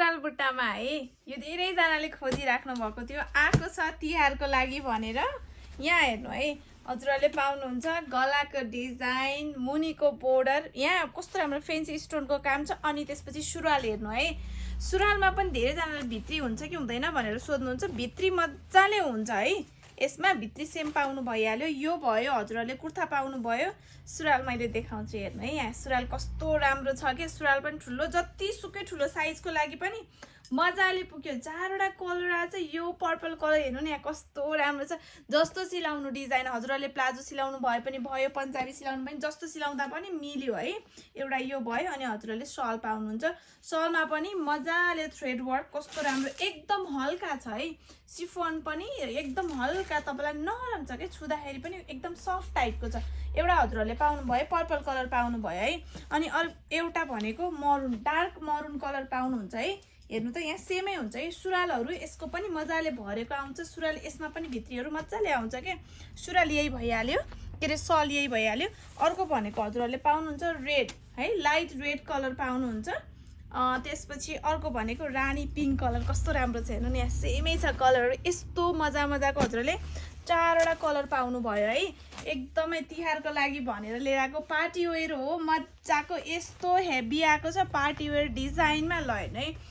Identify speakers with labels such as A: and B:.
A: सुरुवाल बुट्टामा है यो धेरैजनाले खोजिराख्नु भएको थियो आएको छ तिहारको लागि भनेर। यहाँ हेर्नु है हजुरहरूले पाउनुहुन्छ गलाको डिजाइन मुनिको बोर्डर यहाँ कस्तो राम्रो फेन्सी स्टोनको काम छ। अनि त्यसपछि सुरुवाल हेर्नु है सुरुवालमा पनि धेरैजनाले भित्री हुन्छ कि हुँदैन भनेर सोध्नुहुन्छ। भित्री मजाले हुन्छ है यसमा भित्री सेम पाउनु भइहाल्यो। यो भयो हजुरहरूले कुर्ता पाउनु भयो। सुरुवाल मैले देखाउँछु हेर्नु है यहाँ सुरुवाल कस्तो राम्रो छ कि सुरुवाल पनि ठुलो जतिसुकै ठुलो साइजको लागि पनि मजाले पुग्यो। चारवटा कलर आछ। यो पर्पल कलर हेर्नु न यहाँ कस्तो राम्रो छ। जस्तो सिलाउनु डिजाइन हजुरहरूले प्लाजो सिलाउनु भए पनि भयो पन्जाबी सिलाउनु पनि जस्तो सिलाउँदा पनि मिल्यो है। एउटा यो भयो अनि हजुरहरूले सल पाउनुहुन्छ। सलमा पनि मजाले थ्रेड वर्क कस्तो राम्रो एकदम हल्का छ है। सिफोन पनि एकदम हल्का तपाईलाई नरम छ के छुँदाखेरि पनि एकदम सफ्ट टाइपको छ। एउटा हजुरहरूले पाउनु भयो पर्पल कलर पाउनु भयो है। अनि एउटा भनेको मरुन डार्क मरुन कलर पाउनुहुन्छ है। हेर्नु त यहाँ सेमै हुन्छ है। सुरुवालहरू यसको पनि मजाले भरेको आउँछ। सुरुवाल यसमा पनि भित्रीहरू मजाले आउँछ के सुरुवाल यही भइहाल्यो के अरे सल यही भइहाल्यो। अर्को भनेको हजुरहरूले पाउनुहुन्छ रेड है लाइट रेड कलर पाउनुहुन्छ। त्यसपछि अर्को भनेको रानी पिङ्क कलर कस्तो राम्रो छ हेर्नु नि यहाँ सेमै छ कलरहरू। यस्तो मजाको हजुरहरूले चारवटा कलर पाउनु भयो है। एकदमै तिहारको लागि भनेर लिएर आएको पार्टी वेयर हो मजाको। यस्तो हेभी आएको छ पार्टी वेयर डिजाइनमा ल हेर्नु है।